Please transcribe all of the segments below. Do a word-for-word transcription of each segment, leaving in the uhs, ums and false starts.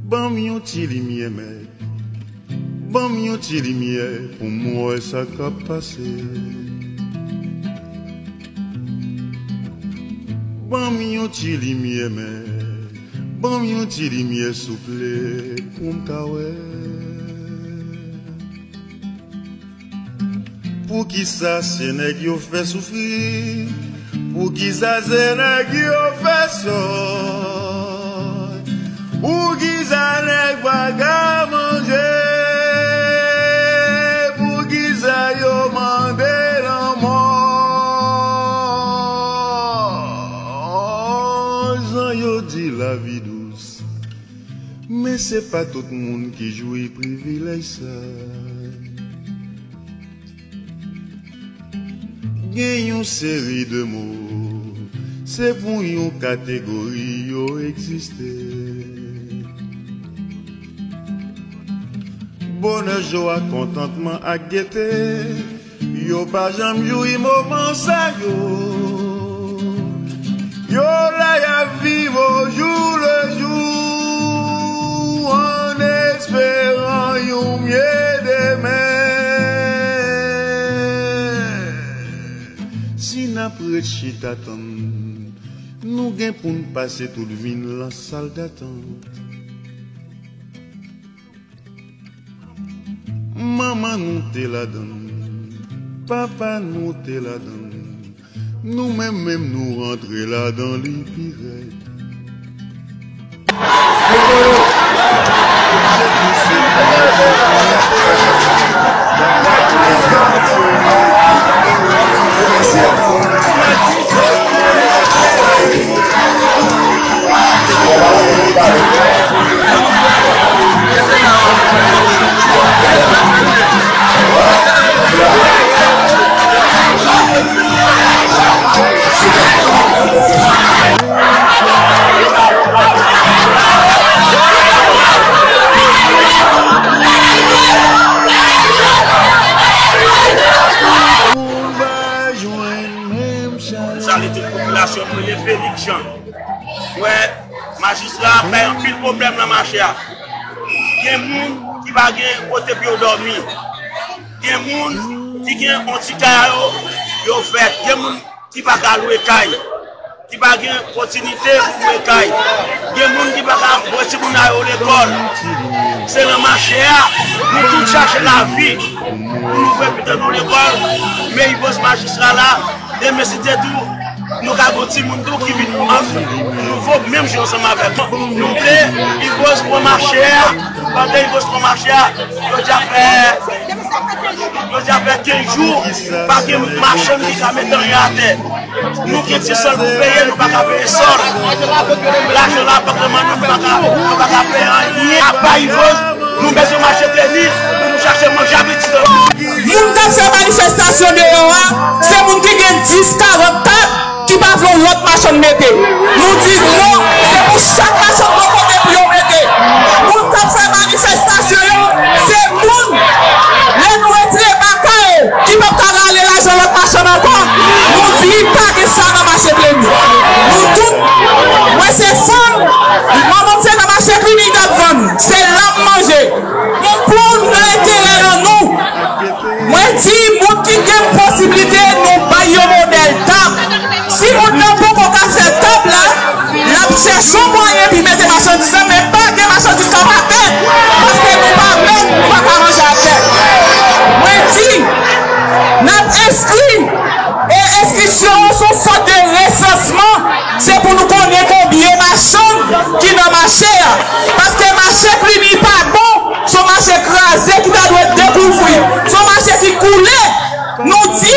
Ban m yon ti limyè, mèt. Ban m yon ti limyè pou m wè sa k ap pase. Ban m yon ti limyè, mèt. Ban m yon ti limyè, souple, pou m ka wè. Poukisa se nèg yo fè soufri? Poukisa se nèg yo fè sòt? Poukisa nèg pa ka manje? Poukisa yo mande lanmò? Jan yo di lavi dous, men se pa tout moun ki jwi privilèj sa. Gen yon seri de mo, se pou yon kategori yo egziste. Bonè, jwa, kontantman ak gete, yo pa janm jwi moman sa yo. Yo la y ap viv au jour le jour, an esperan yon mye demen. Si n ap ret chita tann, nou gen pou n pase tout vi n lan sal datant. Manman nou te ladan l, papa nou te ladan l, nou menm menm nou rantre ladan li pi rèd. Salye tout popilasyon, mwen rele Felix Jean. Mwen, majistra a bay anpil pwoblèm nan mache a. Gen moun ki pa gen kote pou yo dòmi. Gen moun ki gen yon ti kay a yo, yo fèt. Gen moun ki pa ka lwe kay, ki pa gen opòtinite pou lwe kay. Gen moun ki pa ka voye timoun a yo lekòl. Se nan mache a, nou tout chache lavi. Nou vle pitit nou lekòl, men Yvos majistra la, demen si Dye di, nou ka gon timoun tou ki vin an nouvo, menm jan ansanm avèk mwen. Nou vle Yvos pran mache a, pandan Yvos pran mache a, yo deja fè, yo deja fè kenz jou, pa gen machann ki ka mete anyen atè. Nou gen ti sòl pou peye, nou pa ka peye sòl. Lajan la, bank nan men nou, nou pa ka, nou pa ka peye anyen. Apa Yvos, nou bezwen mache teni pou nou chache manje avè ti dan. Moun k ap fè manifestasyon deyò a, se moun ki gen dis, karant kat, ki pa vle yon lòt machann mete. Nou di non, se pou chak machann gon kote pou yo mete. Moun k ap fè manifestasyon yo, se moun, lè nou retire baka yo, ki p ap ka rale lajan lòt machann ankò. Nou di pa gen sa nan mache Kleni. Nou tout, mwen se fanm, manman m se nan mache Kleni m t ap vann, se la m manje. Nou pran nan enterè an nou. Mwen di, moun ki gen posiblite, nou bay yo modèl tab. Si moun nan poko ka fè tab la, l ap chèche yon mwayen pou mete machandiz la, men pa gen machandiz k ap atè, paske nou pa mèt, nou pa ka manje atè. Mwen di, n ap enskri, e enskripsyon an se yon sòt de resansman, se pou nou konnen konbyen machann ki nan mache a, paske mache Klini pa bon. Se yon mache kraze ki ta dwe dekouvri. Se yon mache ki koule. Nou di,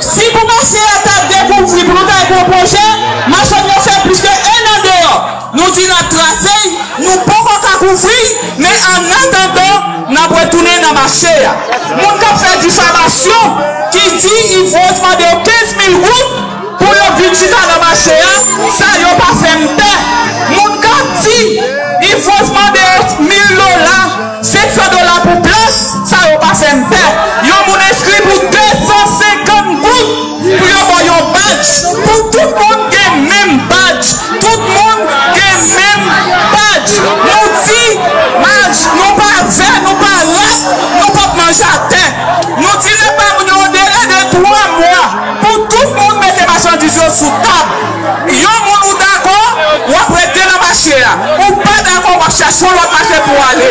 si pou mache a ta dekouvri, pou nou ta gen yon pwojè, machann yo fè plis ke en an deyò. Nou di n ap trase l, nou poko ka kouvri l, men annatandan, n ap retounen nan mache a. Moun k ap fè difamasyon, ki di Yvos mande yo kenz mil goud, pou yo vin chita nan mache a, sa yo pa fè m pè. Moun k ap di Yvos mande yo mil dola, senk san dola pou plas, sa yo pa fè m pè. Yon moun enskri pou de san senkant goud pou yo ba w yon badj. Pou tout moun gen menm badj. Tout moun gen menm badj. Nou di, sou tab. Yon moun ou dakò, w ap rete nan mache a. Ou pa dakò, w ap chache yon lòt mache pou w ale.